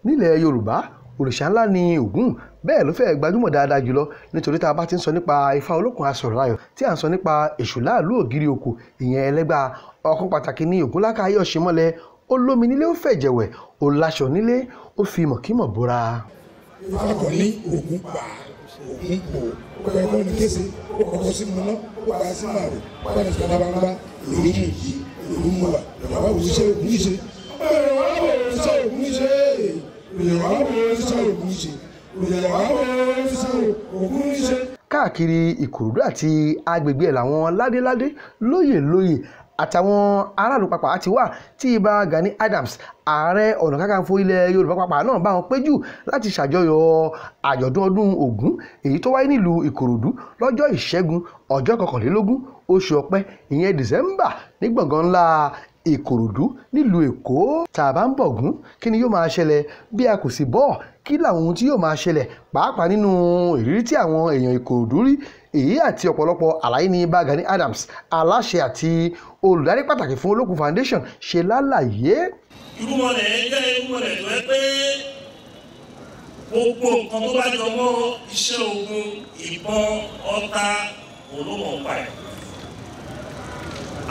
Nílẹ̀ Yorùbá, òrìṣà ńlá ni Ògún, bẹ́ẹ̀ ló fẹ́ gbajúmọ̀ dáadáa jùlọ nítorí tá a bá ti ń sọ nípa Ifá Olókun Asọ̀rọ̀láyọ̀, tí à ń sọ nípa Èṣù láàlú ògiri òkò, ìyẹn Ẹlẹ́gbà. Ọ̀kan pàtàkì ní Ògún lákàáyé ọ̀ṣìmọ́lẹ̀, ó lómi nílé, ó fẹ̀jẹ̀wẹ̀, ó láṣọ nílé, ó fi mọ̀kímọ̀ bóra. Ifá kan ní Ògún pa Ògún pò, ó pẹ́ kọ́ ní kése, ó kọ́kọ́ sínú iná, ó pa sínú àrò, ó pa ní sọ́dá bá ìlú mú yìí, ìlú mú wà, ìyàwó òṣìṣẹ́ Ògún ṣe, ìyàwó òṣìṣẹ́ Ògún ṣe, ìyàwó òṣìṣẹ́ Ògún ṣe, ìyàwó òṣìṣẹ́ Ògún ṣe. Káàkiri Ìkòròdú àti agbègbè ẹ̀ làwọn ládéládé, lóyè lóyè àtàwọn aráàlú pàpà ti wà tí Ìbà Gani Adams, Ààrẹ Ọ̀nà Kakanfò ilẹ̀ Yorùbá pàpà náà bá wọn péjú láti ṣàjọyọ̀ àjọ̀dún ọdún Ògún èyí tó wáyé nílùú Ìkòròdú lọ́jọ́ Ìṣẹ́gun, ọjọ́ 21 oṣù Ọ̀pẹ, ìyẹn December, ní gbọ̀ngàn ńlá Ìkòròdú nílùú Èkó. Tá a bá ń bọ̀gún, kí ni yóò máa ṣẹlẹ̀? Bí a kò sì bọ̀, kí làwọn ohun tí yóò máa ṣẹlẹ̀, pàápàá nínú ìrírí tí àwọn èèyàn Ìkòròdú rí? Èyí àti ọ̀pọ̀lọpọ̀ àlàyé ní Ìbà Gani Adams, aláṣẹ àti olùdarí pàtàkì fún Olókun Foundation, ṣe lálàyé. Irúmọlẹ̀ jẹ́ irúmọlẹ̀ tó yẹ pé gbogbo nǹkan tó bá jọ mọ́ iṣẹ́ ogun, ìbọn, ọta, olómọ̀ pa ẹ̀.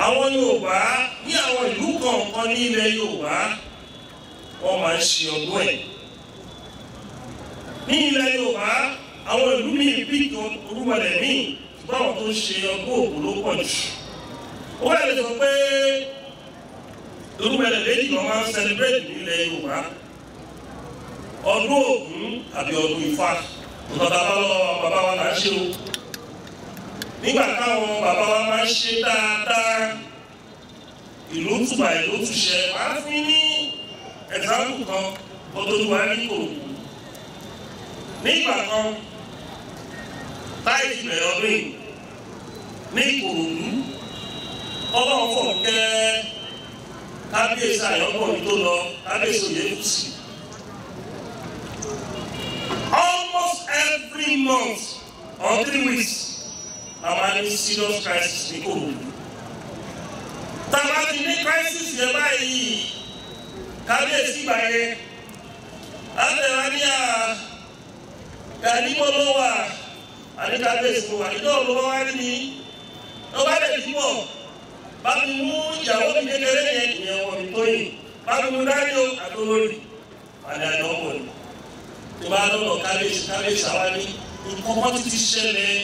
Àwọn Yorùbá ní àwọn ìlú kọ̀ọ̀kan ní ilẹ̀ Yorùbá, wọ́n máa ń ṣe ọdún ẹ̀. Ní ilẹ̀ Yorùbá, àwọn ìlú míì bí irúmọlẹ̀ míì, ṣùgbọ́n àwọn tó ń ṣe ọdún Ògún ló pọ̀ jù. Ó bá lè sọ pé irúmọlẹ̀ méjì ló máa ń celebrate ní ilẹ̀ Yorùbá: ọdún Ògún àbí ọdún Ifá. Nǹkan tá a bá lọ́wọ́ bàbá wa là ń ṣe o. Nígbà táwọn bàbá wa máa ń ṣe dáadáa, ìlú tùbà ìlú tùṣẹ. Máa fi ní example kan ọdún wa ní Ìkòròdú. Nígbà kan táyì ti bẹ̀rẹ̀ ọdún yìí ní Ìkòròdú, Ọlọ́run fọ̀ kẹ́ kábíyèsí Àyànbọ̀ mi tó lọ, kábíyèsí Oyèwùsì. Almost every month or 3 weeks, a máa ní serious crisis ní Ìkòròdú. Tá a bá ti ní crisis yẹn báyìí, kábíyèsí ìgbà yẹn àtẹ̀wá ní à Gani mo ló wà, àní kábíyèsí mo wà, ìjọ ló wá rí mi, ó bá lè fi mọ̀, bá mi mú ìyàwó mi kékeré yẹn, ìyẹn ọmọ mi tó yìí, bá mi mú dání o àti olórí, àní àná ọmọ ni. Tó bá lọ́nà kábíyèsí, kábíyèsí àwa ní nǹkan kan ti ṣẹlẹ̀,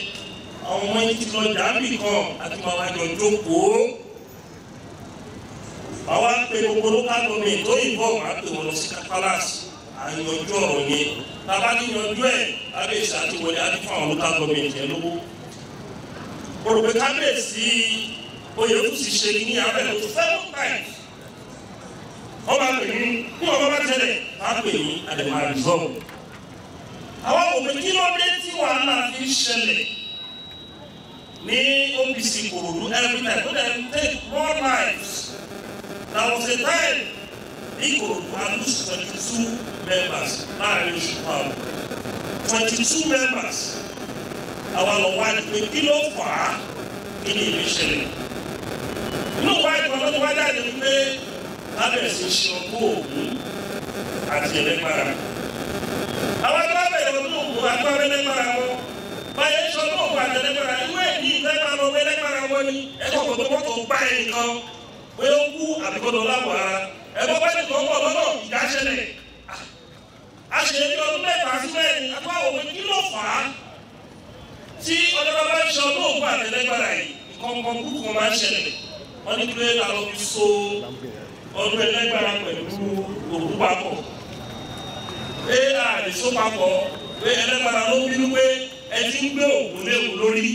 àwọn ọmọ yìí ti lọ jàǹbì kan àti màmá jọ jókòó. Àwa pe gbogbo local government tó yìnbọn, máa pè wọn lọ sí palace, à ń yanjú ọ̀rọ̀ yẹn. Tàbá ní yanjú ẹ̀, kábíyèsí àti wọlé àti fún àwọn local government yẹn lówó. Mo rò pé kábíyèsí Oyèwùsì ṣe ní abẹ́rẹ́ tó 7 times. Wọ́n máa pè mí, kí wọ́n bá tẹ̀lé, máa pè mí, àdèmọ̀ àdìsọ́ọ̀mù. Àwọn òpin kí ló dé tí wàhálà fi ń ṣẹlẹ̀ ní OPC Ìkòròdú every time, tó dẹ̀ take more lives. There was a time ní Ìkòròdú a lose 22 members láàrin oṣù kan. 22 members. Àwa lọ wá ní pé kí ló fà á, kí ni ìlú ìṣẹ̀lẹ̀. Inú wa ìgbà tó wá jáde ní pé lábẹ̀rẹ̀ sí ṣe ọdún Ògún àti Ẹlẹ́gbára. Àwọn tó bá bẹ̀rẹ̀ ọdún Ògún àti Ẹlẹ́gbára wọn, báyẹn ṣe ọdún Ògún àti Ẹlẹ́gbára, ìwé ìdí ìfẹ́ lọ wé Ẹlẹ́gbára wọn ni ẹ̀kọ́ kò tó mọ́tò gbá ẹnìkan pé ó kú àbíkọ́dọ̀ láwọ̀ ara. Ẹ̀kọ́ bá ti tọ́ pọ̀ lọ́nà ìjà ṣẹlẹ̀. A ṣe ní ọdún 3 sí 4, àti wọ́n wò pé kí ló fà á tí ọjọ́ bá ń ṣe ọdún Ògún àti Ẹlẹ́gbára yìí, nǹkan burúkú kan máa ń ṣẹlẹ̀. Wọ́n ní kí ló yẹ ká lọ fi so ọdún Ẹlẹ́gbára pẹ̀lú Ògún papọ̀. Pé a lè so papọ̀, pé Ẹlẹ́gbára ló bínú pé ẹ ti ń gbé Ògún léwu lórí.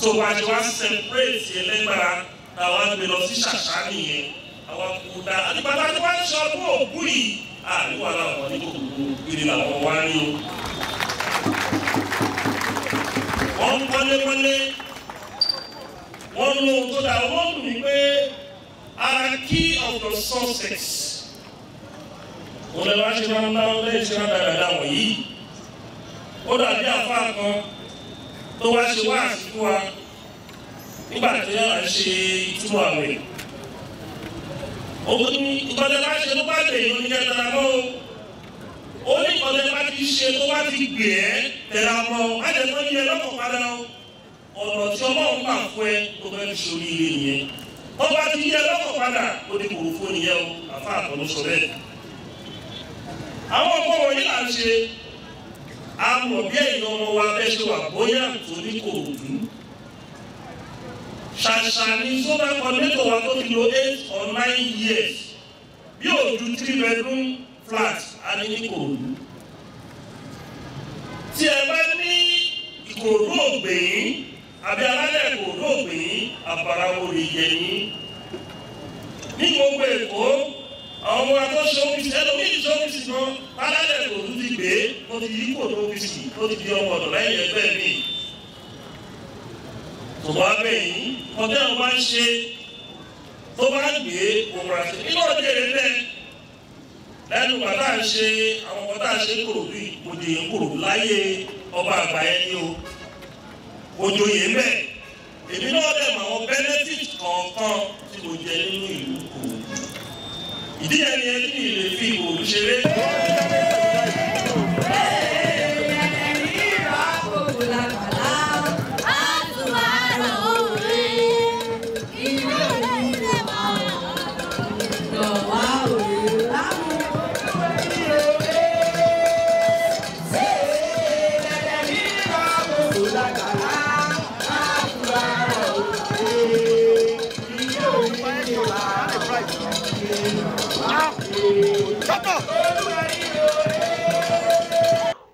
So wá ṣe wá separate Ẹlẹ́gbára táwa gbé lọ sí ṣàṣà nìyẹn. Àwa kò dá àtìpátá tí wọ́n ń ṣe ọdún Ògún yìí, àríwá làwọn ní kòkòrò kiri làwọn wá ní o. Wọ́n ń kọ́lékọ́lé, wọ́n ń lo ohun tó dáa, wọ́n dùn mí pé ara key of your success. Òun lè wá ṣe máa ń dáwọ́ lẹ́yìn ṣe máa ń dáadáa wọ̀nyí. Ó dàbí àfáà kan tó wá ṣe wáàsí fún wa nígbà tí a ṣe ìtúnu àwẹ̀. Òun ní ìkọ́tẹ́ bá ṣe tó bá lè yọ ní kẹtàlá mọ́ o. Ó ní ìkọ́tẹ́ bá ti ṣe tó bá ti gbè ẹ́ tẹ̀ra mọ́ o. Má jẹ́ kó yẹ lọ́kàn padà o. Ọ̀nà tí Ọlọ́run gbà fún ẹ tó fẹ́ fi ṣorí ire nìyẹn. Tó bá ti yẹ lọ́kàn padà ó di kòròfó nìyẹn o. Àfa àtọ̀ ló sọ bẹ́ẹ̀. Àwọn ọmọ wọ̀nyí là ń ṣe. A mọ̀ bí ẹ̀yin ọmọ wa bẹ́ẹ̀ ṣe wà bóyá nítorí Ìkòròdú. Ṣàṣà ni zonal coordinator wa tó ti lò 8 or 9 years bí ò ju 3 bedroom flat a ní ní Ìkòròdú. Tí ẹ bá ní Ìkòròdú ògbìn àbí alálẹ̀ Ìkòròdú ògbìn àbàrà olè yẹ yín. Ní gbogbo Èkó àwọn ọmọ akọ́ṣe ọ́fíìsì ẹlòmíì ṣe ọ́fíìsì gan alálẹ̀ Ìkòròdú ti gbé ó ti yí kò tó ọ́fíìsì ó ti di ọmọ ọ̀dọ̀ lẹ́yìn ẹgbẹ́ mi. Tòbá bẹ́yìn ọ̀gá ọ̀ máa ń ṣe tó bá gbé òmùrà sí nínú ọ̀dẹ̀ rẹ̀ bẹ́ẹ̀ lẹ́nu bàtà ń ṣe àwọn ọmọ tá à ń ṣe Ìkòròdú yìí òjòyè Ìkòròdú láyé ọba àgbà yẹn ni o òjòyè ń bẹ̀ èmi náà dẹ̀ mọ̀ àwọn benefit kọ̀ọ̀kan tí mo jẹ nínú ìlú Ìkòròdú ìdí yẹn ni ẹni mi lè fi Ìkòròdú ṣeré.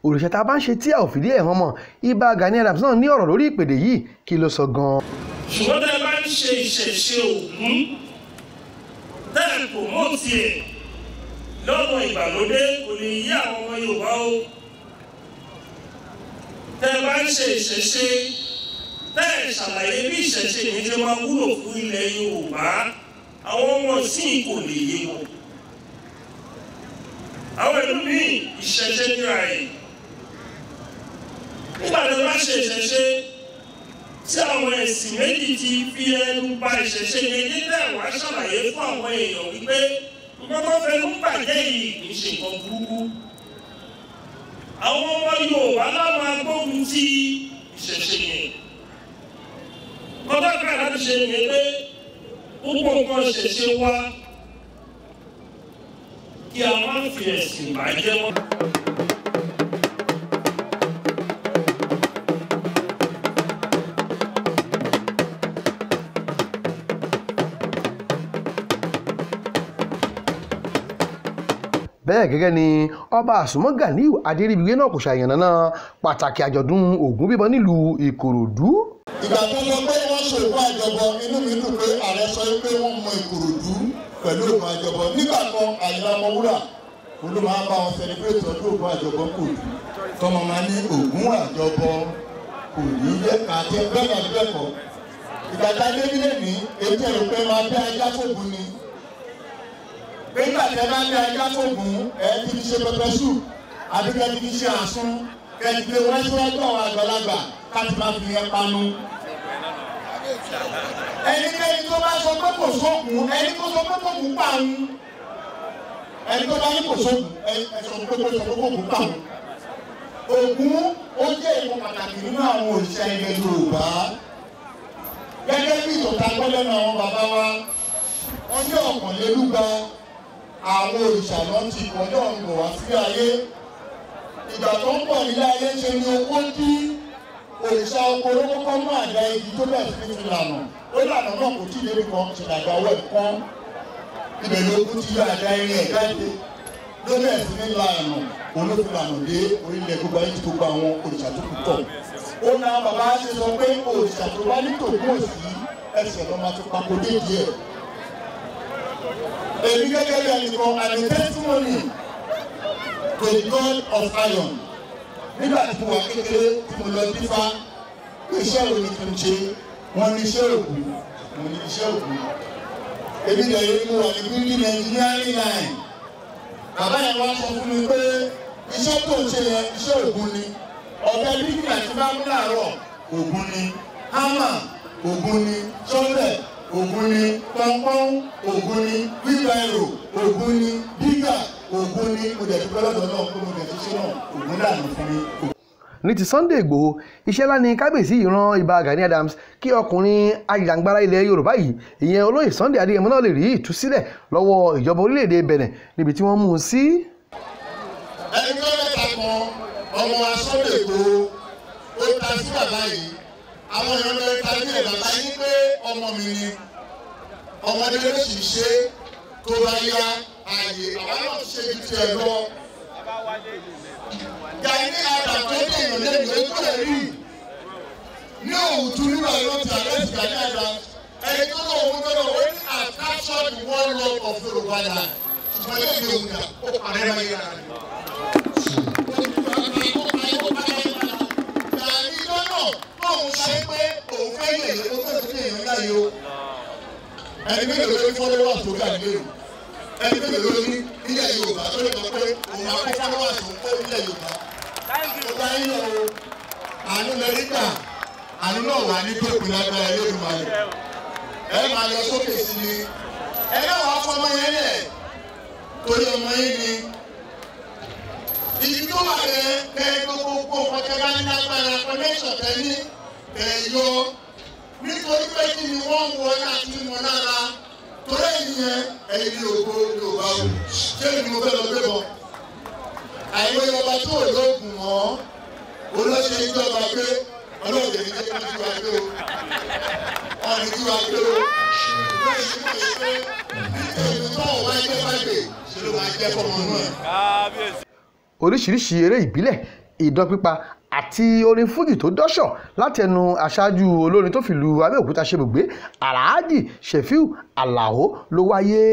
Òrìṣà tá a bá ń ṣe tí a ò fìdí ẹ̀ hàn mọ́, Ìbà Gani Adams náà ní ọ̀rọ̀ lórí ìpèdè yìí, kí ló sọ gan-an. Ṣùgbọ́n tẹ́ ẹ bá ń ṣe ìṣẹ̀ṣe Ògún tẹ́ ẹ kò mọ̀ tiẹ̀ lọ́nà ìgbàlódé kò lè yí àwọn ọmọ Yorùbá o. Tẹ́ ẹ bá ń ṣe ìṣẹ̀ṣe tẹ́ ẹ ṣàlàyé bí ìṣẹ̀ṣe yìí ṣe máa wúlò fún ilẹ̀ Yorùbá àwọn ọmọ ìsìn kò lè yé wọn. Àwọn ìlú míì ìṣẹ̀ṣe nira yìí. Nígbà tó bá ṣe ìṣẹ̀ṣe tí àwọn ẹ̀sìn méjì ti fi ẹnu ba ìṣẹ̀ṣe yẹn nílẹ̀ wá ṣàlàyé fún àwọn èèyàn wípé nǹkan tó fẹnu bàjẹ́ yìí kì í ṣe nǹkan burúkú. Àwọn ọmọ Yorùbá láwọn agbógun ti ìṣẹ̀ṣe yẹn. Kọ́tà kan láti ṣe nìyẹn pé púpọ̀ nǹkan ṣẹ̀ṣe wá kí a má fi ẹ̀sìn bàjẹ́ mọ́. Bẹ́ẹ̀ gẹ́gẹ́ ni ọba Àsùnmọ́ Ganiu Adéríbigbé náà kò ṣàyànnà pàtàkì àjọ̀dún Ògún bíbọ nílùú Ìkòròdú. Ìgbà tó lọ pé wọ́n ṣe òkú àjọbọ inú mi dùn pé ààrẹ sọ pé wọ́n mọ Ìkòròdú pẹ̀lú òkú àjọbọ. Nígbà kan Àyìnlá Ọmọwúrà olú máa ń bá wọn sẹlẹbírẹ̀tì ọdún ògún àjọbọ Kòròdú tọmọ máa ní Ògún àjọbọ kò ní yẹ kàtẹ bẹ́ẹ̀ náà bẹ́ẹ̀ kọ́. Ìgbà tá a dé nílé ní etí ẹ̀rọ pé máa bẹ́ ajá fògùn ni. Nígbà tí ẹ bá bẹ́ ajá fògùn ẹ ti fi ṣe pẹpẹ sùn àbí kẹ́ ti fi ṣe àsun kẹ́ ti fi wọ́n síwájú àwọn àgbàlagbà ká ti máa fi yẹn panu. Ẹnikẹ́ni tó bá sọ pé kò sóògùn ẹni tó sọ pé kò kú pa òun ẹni tó bá ní kò sóògùn ẹ sọ pé kò sọ pé kò kú pa òun. Ògún ó jẹ́ ìkan pàtàkì nínú àwọn òrìṣà ilẹ̀ Yorùbá. Gẹ́gẹ́ bí ìtọ̀ta gbọ́ lẹ́nu àwọn bàbá wa, wọ́n ní ọ̀kànlélúgba àwọn òrìṣà náà ti kọjọ́ ń bọ̀ wá sí ayé. Ìgbà tó ń bọ̀ nílé ayé ṣe ni owó dí òrìṣà oko ló kọ́kọ́ mú àdá igi tó bẹ̀rẹ̀ sí ní fi lànà. Ó lànà náà kò tí ì débi kan ṣe dàgbà ọwọ́ ẹ̀ kán. Ibẹ̀ ló kú ti yọ àdá irin ẹ̀ jáde ló bẹ̀rẹ̀ sí ní la ẹ̀nà òun ló fi lànà dé orílẹ̀ gbogbo ayé tí gbogbo àwọn òrìṣà tó kù tọ̀. Ó ná bàbá ṣe sọ pé òrìṣà tó bá ní tòkún òsì ẹsẹ̀ lọ́ máa fi papò dé díẹ̀. Èmi gẹ́gẹ́ bí ẹnìkan I'm a testimony to the God of iron. Nígbà tí mo wà kékeré tí mo lọ dífá iṣẹ́ wo ni kí n ṣe wọ́n ní iṣẹ́ ògùn mo ní iṣẹ́ ògùn. Èmi dẹ̀ yé mo wà ní building engineering line. Bàbá yẹn wá sọ fún mi pé iṣẹ́ tó ń ṣe yẹn iṣẹ́ ògùn ni. Ọ̀bẹ bíríkìlà tí bá mú láàárọ̀ ògùn ni, hámà ògùn ni, ṣọ́bẹ̀ Ògún ni pọ́npọ́n, Ògún ni wíwáìrò, Ògún ni bígà, Ògún ni mo dẹ̀ dúpẹ́ lọ́dọ̀ náà pé mo dẹ̀ ṣiṣẹ́ náà, Ògún dànù fún mi. Ní ti Sunday Igboho, iṣẹ́ ńlá ni kábíyèsí ìran Ìbà Gani Adams kí ọkùnrin ajìjàǹgbara ilẹ̀ Yorùbá yìí, ìyẹn olóyè Sunday Adéyẹmọ náà lè rí ìtúsílẹ̀ lọ́wọ́ ìjọba orílẹ̀-èdè Benin níbi tí wọ́n mú un sí. Ẹni mẹ́ta kan ọmọ Sunday Igboho ó ta sí bàbá yìí, àwọn èèyàn lọ ta ní ẹ̀ bàbá yìí pé ọmọ mi ni, ọmọdé ló sì ṣe tó bá yá ààyè àwọn náà ṣe ju tiẹ̀ lọ. Gani Adams tó dé èèyàn lẹ́nu ojú ẹ̀ rí ní òwútu nígbà yóò ti arrest Gani Adams, ẹni tó lọ òun lọ́dọ̀ ó ní attraction the one love of Yorùbá land, ṣùgbọ́n ilé ìwé òun dà ó parẹ́ máa yára rẹ̀. Gani lọ́nà tóun ṣe pé òun fẹ́ yẹ̀yẹ́ ó fẹ́ fi èèyàn láyé o. Ẹni mélòó ló ní followers tó gà nílé o? Ẹni mélòó ló ní nílẹ̀ Yorùbá tó lè sọ pé òun á kó followers tó ń kó nílẹ̀ Yorùbá? Ó bá yín lọ o, àánú lẹ rí gbà, àánú náà wà ní dópin lágbára Elédùmarè. Ẹ máa lọ sókè sí ni, ẹ náà wàá fọmọ yẹn lẹ̀ torí ọmọ yín ni. Ibi tó wà yẹn kẹ gbogbo nǹkan tẹ bá ní lágbára connection tẹ ní ẹ yọ, nítorí pé kí ni wọ́n ń wọ láti mọ lára torí ẹ̀yìn yẹn ẹ̀yìn ní ògo Yorùbá o. Ṣé ni mo fẹ́ lọ gbé bọ̀? Àìmọye ọba tó ò lóògùn mọ́ olóṣè ìjọba gbé ọlọ́ọ̀dẹ̀ ní jẹ́ kí wàá gbé o, ọ̀nì kí wàá gbé o. Bẹ́ẹ̀ ni mo ṣe pé nítorí tó ò wá jẹ́ báyìí ṣe ló máa jẹ́ fọmọ náà. Oríṣiríṣi eré ìbílẹ̀, ìdán pípa àti orin fújì tó dọ́ṣọ̀ láti ẹnu aṣáájú olórin tó fìlú Abẹ́òkúta ṣebùgbé Alhaji Shefiu Alao ló wáyé.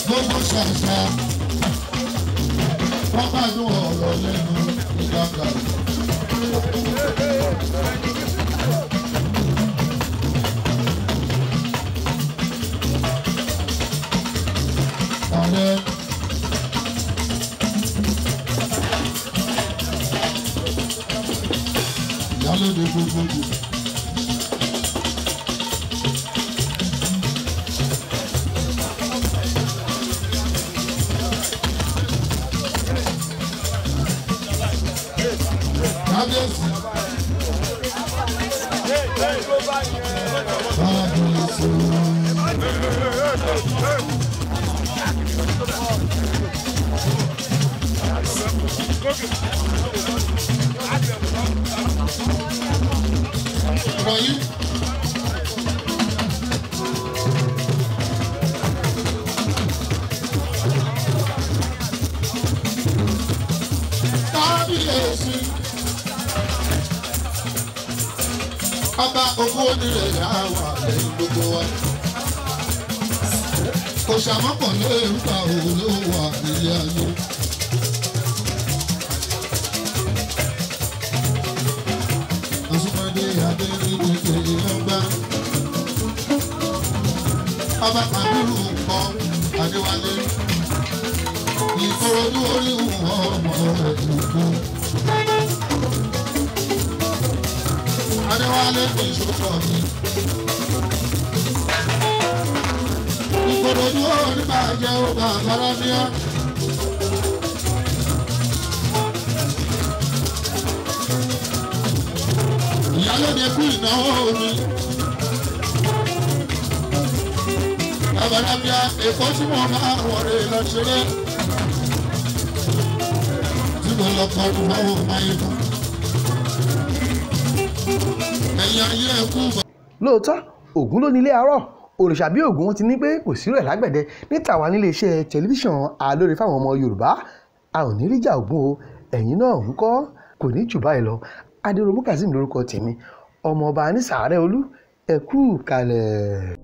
Gbogbo ṣàṣà. Wọ́n bá dún ọ̀rọ̀ lẹ́nu ìgbàgbà. Ààrẹ ìyálóde gbogbogbò. Kábíyèsí. Kábíyèsí. Ọ̀rọ̀ yìí. Kábíyèsí. Ọba ogún onírè yà wà lẹ́yìn gbogbo wa. Kò ṣàmọ́pọ̀ lóòrùka òun ló wà nílé ayé. Ọ̀ṣunmọdé adé níbi ìpele ọgbà. Ọba Kàbírù nǹkan Adéwálé. Ìkòròdú oríhùn ọmọ rẹ̀ lóko. Adéwálé ní ìṣòro mi. Ìkòròdú oníbàjẹ́ ó bá àbárábíà. Ìyálóde kú ìnáwó mi. Àbárábíà Èkó tí mo máa wọlé lọ ṣeré. Tí mo lọ kọlu fáwọn ọmọ ayé kan. Ẹ̀yin ayé ẹ kú bọ̀. Lóòótọ́ Ògún ló ní ilé àárọ̀, òrìṣà bí Ògún wọn ti ní pé kò sírò ẹ̀ lágbẹ̀dẹ níta wà nílé iṣẹ́ tẹlifíṣàn Alóore fáwọn ọmọ Yorùbá. A ò ní ríjà Ògún o, ẹ̀yin náà ń kọ́ kò ní jù báyìí lọ. Adéròmú Kazeem lórúkọ tèmi, ọmọọba ní sàárẹ̀ olú, ẹ kú kalẹ̀.